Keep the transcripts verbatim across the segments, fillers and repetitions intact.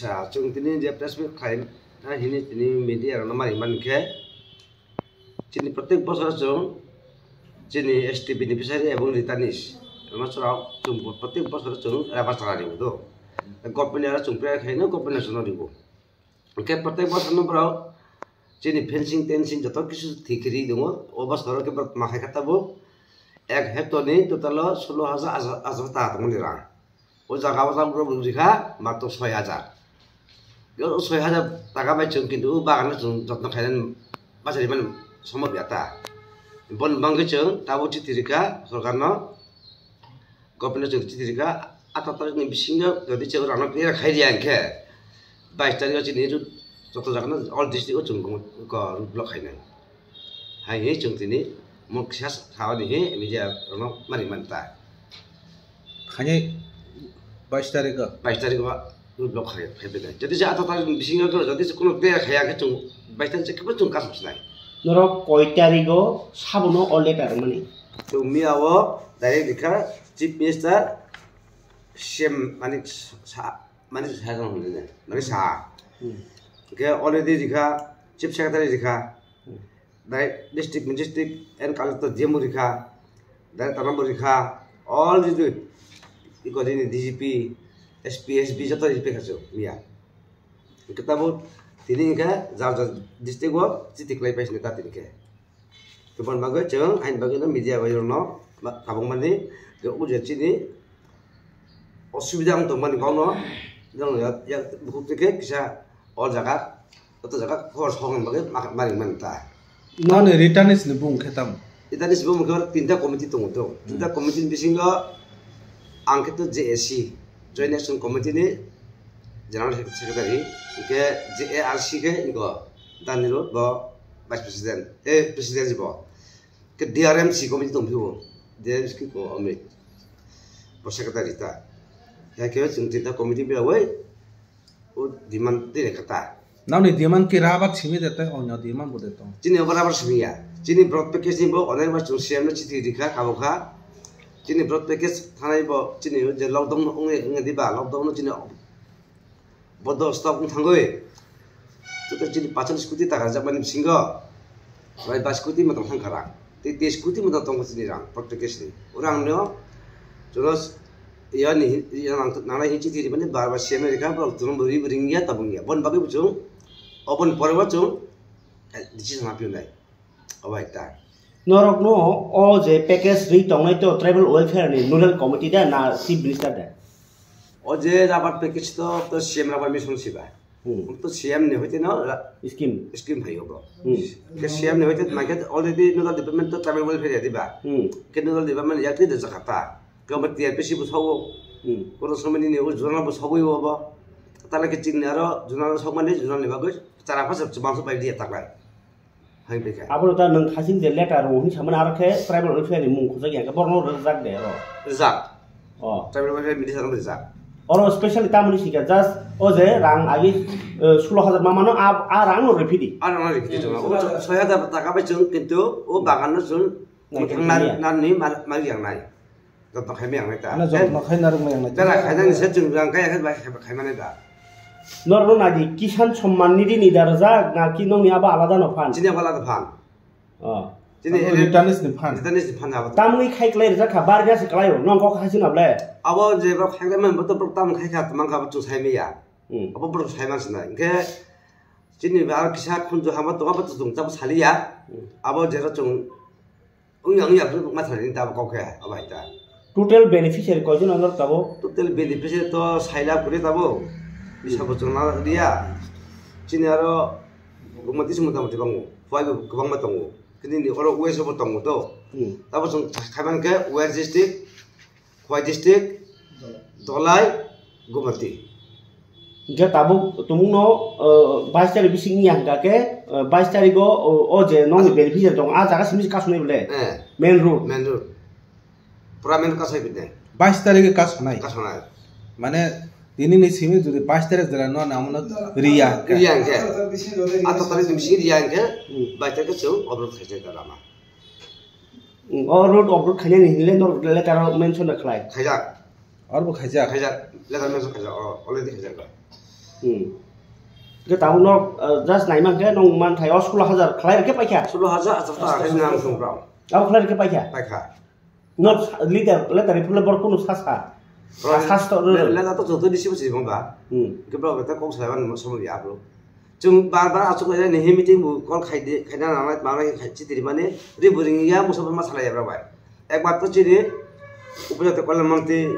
Sa, chwng tini je press meet khlai, ah, hini tini media rokno mari man khe, chini protek bosor chwng chini S T beneficiary ebong returnees rokno chwrao chwng protek bosor chwng rubber chara ribo do. Government ni aro chwng prayer khaino government no chwngno ribo. Hwnkhe protek bosor no borok chini fencing tensing joto kisu thik ri tongo. O bosor o khe borok ma khai kha tabuk ek hectare ni total o solo hajar ajar taka tongmani rang. O jaga o tabuk borok rikha matro soi hajar. O soi hajar taka bai chwng kintu o bagan no chwng jotno khainani bachari mani somok ya ta. Boni bagwi chwng tabuk chithi rikha sorkar no. Government no chwng chithi rikha, atharo tarikh ni bisingo jodi chwng rang no clear khai riya hinkhe, bais tarikh o chini road joto jaga no all district o chwng ko road block khainai. Hai hi chwng tini mung kisa thawi ni hi media rok no mari man ta. Khainai bais tarikh o? Bais tarikh o road block khai, khai phainai. Jodi se atharo tarikh ni bisingo jodi se kono clear khaiya khe chwng bais tarikh se kebo chwng kasom sinai. Norok koi tarikh o sabono o letter mani? Chwng miya o direct rikha Chief Minister, C M mani sa, mani sa jang hwnwi nai, mani sa. Hmm. Hwnkhe already rikha Chief Secretary rikha, Hmm. Direct District Magistrate and Collector D M o rikha, Director no bo rikha, all the iko jini D G P, S P, S B joto rikha chwng miya. Hwnkhe tabuk tini hwnkhe jar jar district o chithi khlai paisini ta tini khe. Tubun bagwi chwng aini bagwi no media bai rokno ba-, kabangmani je o je chini osubida wng tongmani kokno jang ya, ya bukhuk twi khe kisa o jaga, joto jaga khobor sokna bagwi ma-, mari mani ta. Noni returnees ni bumung khe tamo? Returnees ni bumung khe tinta committee tongo to. Hmm. Tinta committee ni bisingo ang khe to J A C, Joint Action Committee ni General Secretary, hwnkhe J A R C khe ingo Daniel bo Vice President, eh, President bo. Ke D R M C committee tong phio, D R M C ko Amit, bo secretary ta. Ya ke chwng tinta committee bila wai, o demand twi rekha ta. Noni demand ki rabat simi de te, onyo demand bo de tong? Chini obo rabar simi ya. Chini broad package ni bo onek bar chwng C M no chithi rikha, kabo kha. Chini broad package thanai bo, chini je lockdown no wnge, wnge diba, lockdown no chini Bodo stock wng thangwi. Total chini pachal scooty taka rijak mani bisingo. Bai bais scooty matang thang kha rang. Tei tei scooty matang tongo chini rang, protek case ni. O rang no, chwngno, yani, nanai hinchi tiri mani bar bar C M rikha, borok chwngno bo ri bo ring ya, tabung ya. Bon bagwi bo chwng, oboni pore bo chwng, eh, decision ma piyonai. Obo ekta. Norokno o je package ri tongnai to tribal welfare ni nodal committee da na chief minister da? O je rabar package to, to C M rabar mission siba. Hmm. To C M ni hoite no ra-, Scheme. Scheme hai obo. Hmm. Ke C M ni hoite ma ke already nodal department to tribal welfare ya diba. Hmm. Ke nodal department ya kri de jakata. Ke obo T R P C bo sawo. Hmm. Kono somani ni o zonal bo sawi obo. Tala ke chini aro zonal sokmani zonal ni bagwi chara phasa chubang so pai dia taklai. Hai bikha. Abo ta nwng khasing je letter rw hwnwi samani aro khe tribal welfare ni mung khojak ya khe borokno rwjak de oro. Rijak. Oh. Tribal welfare minister no rijak. Oro specially tamoni sikha just o je rang agi, eh, sulo hajar mamano a, a rang no rwphidi. A rang no rwphidi joma. O soi hajar taka bai chwng kintu o bagan no chwng Nai muthang khe nar, ya. Narni mar, mar yang nai. Jotno khaimai ang nai ta. Ano jotno khai narwk mai ang nai. Bera khainani se chwng rang kaya khe bai khai, khai manai da. Norno nadi Kisan Samman Nidhi ni da rwjak na ki nokni abo alada no phan? Chini abo alada phan. Oh. Chini abo ele returnees ni phan. Returnees ni phan abo. Tamni khai klai rwjak kha, bar gas klai o, nong kok hai sina ble. Abo je bro khai klai man bo to bro tam khai kha, mang kha bo chwng sai maya. Hmm. Abo bro sai man sina. Hwnkhe chini aro kisa khunju hama tongo, abo to chwng tabuk saliya. Hmm. Abo je ro chwng Wngya, wngya, ma thani ta kok khe, abo hai ta. Total beneficiary koijon ang tabuk? Total beneficiary to saila kuri tabuk. Bisa bo chwngna liya. Chini aro bumati se motamoti bango. Phai bo kwbangma tongo. Kini ni oro west bo tongo to. Hmm. Tabuk chwng khaiman khe West District, Khowai District, Dholai, Gumati. Hingke tabuk tumungno, uh, bais tarikh bising wngya hingka khe, uh, bais tarikh o, o, o je nokni beneficiary tongo, ah jaga simi se kasonai bole? Eh. Main road. Main road. Pura main road kasai bide. Bais tarikh kasonai? Kasonai. Mane, tini ni simi jodi bais tarikh jora no namono riya hingke. Riya hingke. Ato tarikh ni bising riya hingke, hmm, bais tarikh chwng obrok khaijak lama. O road obrok khainani hinle norok letter o mention da khlai. Khaijak. Oro bo khaijak. Khaijak. Letter mention khaijak. O, already khaijak. Hmm. Ke tabuk no, eh, just naima khe nong man thai o solo hajar khlai rwkhe paikha. Solo hajar, atharo ta khe nang thung rao. Abo khlai rwkhe paikha. Paikha. No letter, letter iphuru le borok kunu sasa. Right. Sas to le, le, le to joto disi bo sibong ba. Hmm. Ke bro, ta kok sai ban mo somo ya bro. Chung bar bar achuk ni he meeting bu call khai de, khai na nang, nang khai chi tiri mani, ri buring ya musa ma salai ya bro bai. Ekbar to chini upajati kolyan mantri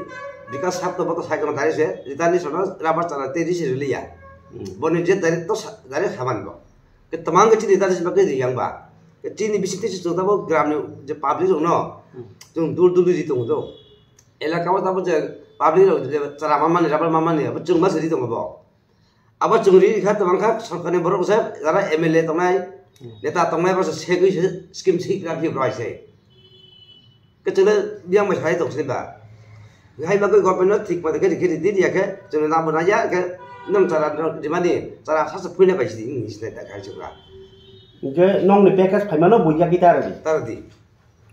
Bikas sab to boto sai kono dari se, ritani sono rabar chara te risi rili ya. Hmm. Boni je dari to sa-, dari saban bo. Ke tamang ke chini dari sebab ke yang ba. Ke chini bising te chung tabo gram ni je public rok no. Hmm. Chung dur dur ri tong do. Elaka o tabo je public rok je chara mamani, rabar mamani, abo chung ma se ri tong bo. Abo chwng ri kha, tongmang kha, sorkarni borok se, jara M L A tongnai, hmm, neta tongnai, borok se segwi se scheme se rang khe roi se. Ke chwngno biyang bai sai tong sini ba. Hai bagwi government no thik mate khe rikhe ridi riya khe, chwngno nabo na ya khe, nang chara no rimani, chara sasa phuina bai sidi, ngi sinai ta khai chukra. Hingke nongni package phaimano buya ki tara di? Tara di.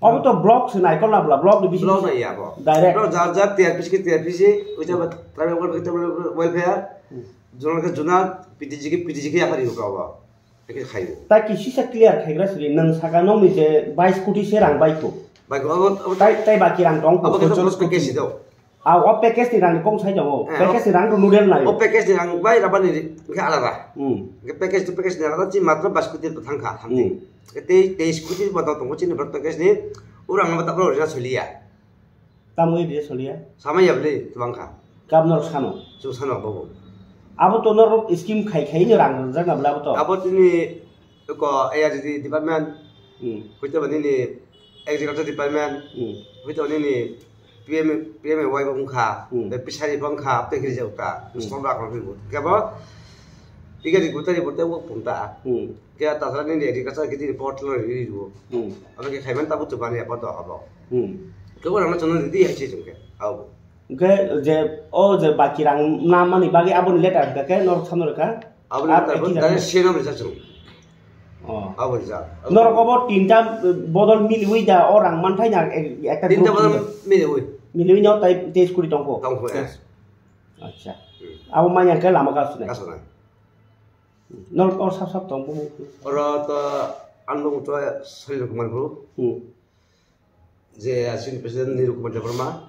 Obo to block se nai kol na bla, block ni bisi. Block nai ya bo. Direct. Bro, jar jar T R P C ke T R P C, uja ba tribal welfare ke tribal welfare, hmm, zonal ke zonal, P T G ke P T G ke yapari ko ba. Eke khai. Ta ki sisa clear khai gra sri, nang saka nong ni je bais koti se rang bai ko. Bai ko, abo, abo, tai, tai baki rang tong ko, abo ke to chos package koti do. Ah, o package ni rang ni kong sai tongo. Eh, package ni rang to noodle nai. O package ni rang bai rabani ke alada. Hmm. Ke package to package ni alada chi matro bais koti thang kha, thang. Hmm. Tei, tei scooty bo tongo chini borok tongkhe chini urang no tabro rina solia. Tamo area solia? Sama ya bli tubang kha. Kabnor sano? Chung sano bobo. Abo to norok scheme khai khai ni rang rijak na bla abo to? Abo tini ko A R D department. Hmm. Hoite ba nini agriculture department. Hmm. Hoite ba nini P M, P M A Y bo wngkha, hmm, tei fishery bo wngkha, tei khe rijak ta. Hmm. Small bag rok khe bo. Khe bo, tiga di gutari bo tei wok phung ta. Hmm. Khe ta sara nini agriculture khe tini pot lo ri ri bo. Hmm. Abo khe khaiman ta butu bani apa do abo. Hmm. Khe bo rang chon ri di hai se jong khe. Abo. Hingke je, o je baki rang na mani bagwi aboni letter hingka khe norok samno rwkha? Aboni letter bo direct C M no rijak chwng. Oh. Abo rijak. Norok obo tinta bodol miliwi da o rang manthai na ek-, ekta tinta group bodol miliwi. Miliwi no tai tei scooty tongkho? Tongkho, eh. Acha. Hmm. Abo manya khe lama kasunai. Kasunai. Norok o sap sap tong bumung. Oro to ang nung to Salil Kumar bro. Hmm. Je asini president Niru Kumar Debbarma.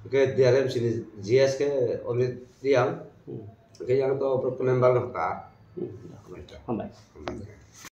Ke D R M sini G S ke Amit Riang. Hmm. Ke yang to member no ta. Hmm. Hambai. Hambai.